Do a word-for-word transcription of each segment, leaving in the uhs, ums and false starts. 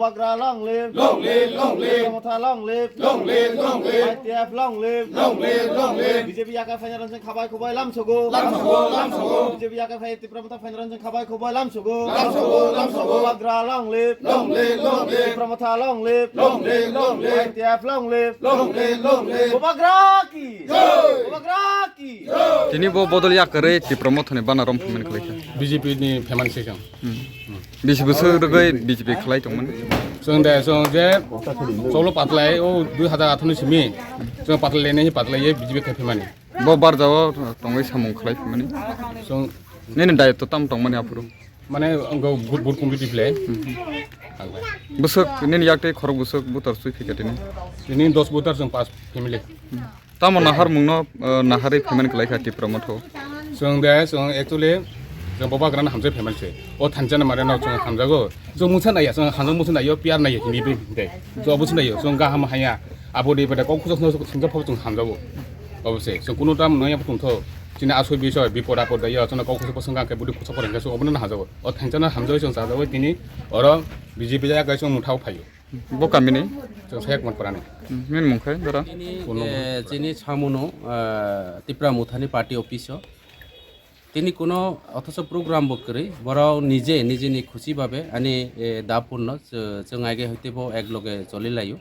Bubagra long live. Long live, long live. Tipra Motha long live. Long live, long live. I T F long live. Long live, long live. B J P yakai phaina rang chwng khabai khuboi lam sogo. Lam sogo, lam sogo. B J P yakai phai Tipra Motha phaina rang chwng khabai khuboi lam sogo. Lam sogo, lam sogo. Bubagra long live. Long live, long live. Tipra Motha long live. Long live, long live. I T F long live. Long live, long live. Bubagra ki. Jai. Bubagra ki. Jai. Tini bo bodol yakarwi Tipra Mothani bana rom phaimani khlaikha. B J P ni phaimani session. Hmm. Bisi bwswk rwgwi B J P khlai tongmani? Chwng de, chwng je cholo patlai, o dui hazar atharo ni simi chwng patlai lainai, patlai ye B J P khai phaimani. Bo barjao tongwi samung khlai phaimani. Chwng nini dayatw tam tongmani aphuru? Mane, ang go vote, vote committee play. Hmm. Bwswk nini yaktwi khorok bwswk voter swi phika tini? Tini dos voter chwng pas family. Hmm. Tamo naharmungno, eh, naharwi phaimani khlaikha Tipra Motha? Chwng de, chwng actually, chwng Bubagrano hamjagwi phaimani se. O thansa ni mare no chwng hamjago. Chwng mungsa naiya, chwng hamjak mungsa naiyo, P R naiyo, hini bi de. Chwng obo se naiyo, chwng gaham haya. Abo de bada kok khusok no sungsa pho chwng hamjago. Obo se, chwng kunu tam naiya tongtho. Chini asoi bisoi, bipod apod daiyo, chwng kok khusok pho sungsa khe budi khusok pho rengkha, chwng obo no hamjago. O thansa no hamjagwi chwng chajago tini, oro B J P jaya kai chwng muthao phaio. Bo kamini? Chwng Saiyak Matpara ni. Hmm, nini mung khe, dara? Chini, Phone number. Eh, chini samuno, eh, Tipra Mothani party office o. Tini kuno othocho program bo kwrwi, borok nije, nijeni khusi babe ani, eh, da phone no chw-, chwng aige hoite bo ek loge choli laio.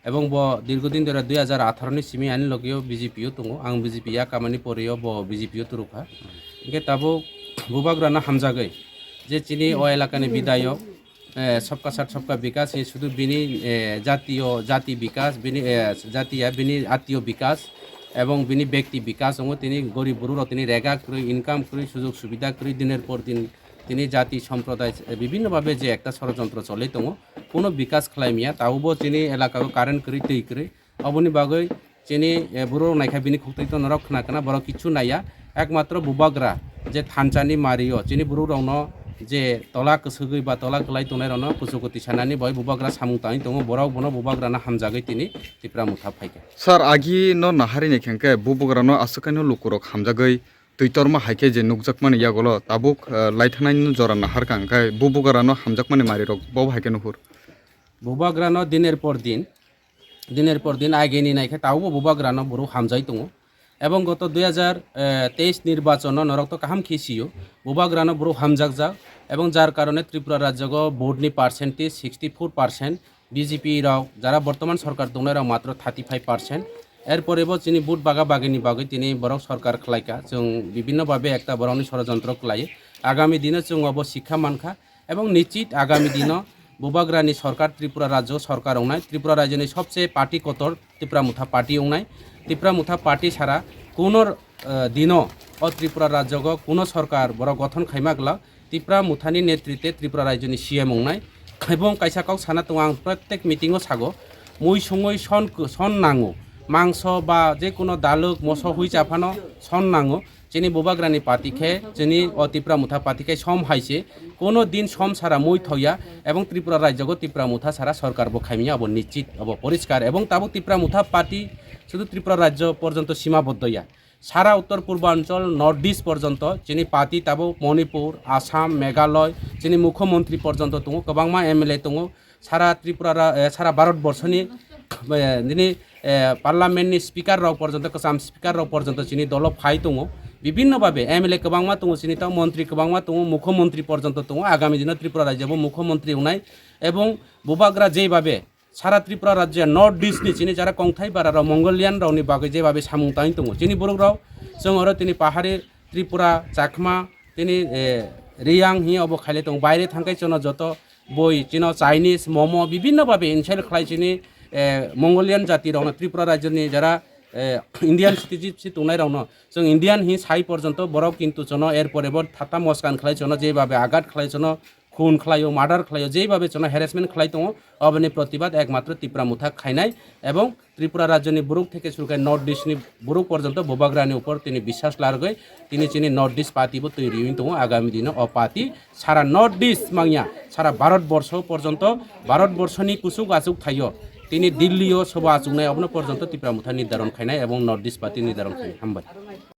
Ebong bo dirgo din dhore dui hazar atharo ni simi ani logeo B J P o tongo. Ang B J P ya kamani porio bo B J P o turukha. Hinkhe tabuk Bubagrano hamjagwi je chini o elakani bidayok, eh, sabka sath sabka bikas, eh, sudu bini, eh, jatiyo jati bikas, bini, eh, jatiya bini atiyo bikas, ebong bini bekti bikas wngo. Tini gorib borok rok tini rega kwrwi, income kwrwi, sujog subida kwrwi, diner por din tini jati somproday, eh, bibhinno bhabe je ekta sorojontro choli tongo, kuno bikas khlai maya, tabukbo chini elakao current kwrwi, twi kwrwi, oboni bagwi chini, eh, borok naikha bini khuktai to norok khna khna borok kichu naiya. Ekmatro Bubagra je thansa ni mario chini borok rokno je tola kwswgwi ba tola kwlai tongnai rokno kuchukuti sanani bai Bubagra samung tangwi tongo, borok bono Bubagrano hamjagwi tini Tipra Motha phaikha. Sir, agi no naharwi naikha hwnkhe Bubagrano aswk kaino lukurok hamjagwi twi torma hai khe je nukjakmani yagulo tabuk, eh, laithanaino jora naharkha hwnkhe Bubagrano hamjakmani marirok bo hai khe nuhur. Bubagrano diner por din diner por din ageni naikhe tabukbo Bubagrano borok hamjai tongo. Ebong goto dui hazar teis nirbachono norok to kaham khe sio, Bubagrano borok hamjakjak. Ebong jar karone Tripura rajyogo vote ni percentage sixty four percent, B J P rok jara bortoman sorkar tongnai rok matro thirty five percent. Erpore bo chini vote baga bagini bagwi tini borok sorkar khlaikha, chwng bibhinno bhabe ekta borokni sorojontro khlai. Agami dino chwng obo sikha mankha. Ebong nichit agami dino Bubagrani sorkar, Tripura rajyo sorkar wngnai, Tripura rajyoni sobse party kotor Tipra Motha party wngnai. Tipra Motha party sara kuno, eh, dino o Tripura rajyogo kuno sorkar borok gothon khaima glak Tipra Mothani netrite Tripura rajyoni C M wngnai. Ebong kaisa kok sana tongo, ang protek meeting o sago, mui songoi son, son nango, mangso ba je kuno daluk moso hui chaphano son nango. Chini Bubagrani party khe, chini o Tipra Motha party khe som hai se, kono din som sara mui thoya, ebong Tripura rajyogo Tipra Motha sara sorkar bo khaimya, abo nichit, abo poriskar. Ebong tabuk Tipra Motha party sudu Tripura rajyo porjonto simaboddo ya. Sara Uttor Purbanchal, North East porjonto chini party tabuk Manipur, Assam, Meghalaya, chini Mukhyamantri porjonto tongo, kwbangma M L A tongo. Sara Tripura ra-, eh, sara Bharat borso ni, eh, nini, eh, parliament ni speaker rok porjonto, kwcham speaker rok porjonto chini dolo phai tongo. Bibhinno bhabe M L A kwbangma tongo, chini tamo montri kwbangma tongo, mukho montri porjonto tongo. Agami dino Tripura rajyo bo mukho montri wngnai. Ebong Bubagra jei bhabe sara Tripura rajyo North East ni chini jara kongthai bara rok Mongolian rok ni bagwi jei bhabe samung tangwi tongo. Chini borok rok chwng oro tini pahari Tripura, Chakma, tini, eh, Riyang hi obo khaile tongo. Baire thangkai chwngno joto boi chino Chinese, momo, bibhinno bhabe insult khlai chini, eh, Mongolian jati rokno Tripura rajyoni jara, eh, Indian citizenship tongnai rokno. Chwng Indian hi sai porjonto borok kintu chwngno er pore bo thata moskan khlai chwngno jei bhabe agat khlai chwngno khun khlaio, murder khlaio, jei bhabe chwngno harassment khlai tongo. Oboni protibad ekmatro Tipra Motha khainai ebong Tripura rajyoni borok theke suru khai North East ni borok porjonto Bubagrani upor tini biswas largwi tini chini North East party bo twi riwi tongo. Agami dino o party sara North East mangya sara Bharat borsho porjonto, Bharat borshoni kuchuk achuk thaio tini Delhi o soba achuknai, obono porjonto Tipra Motha nirdaron khainai ebong North East party nirdaron khainai. Hambai.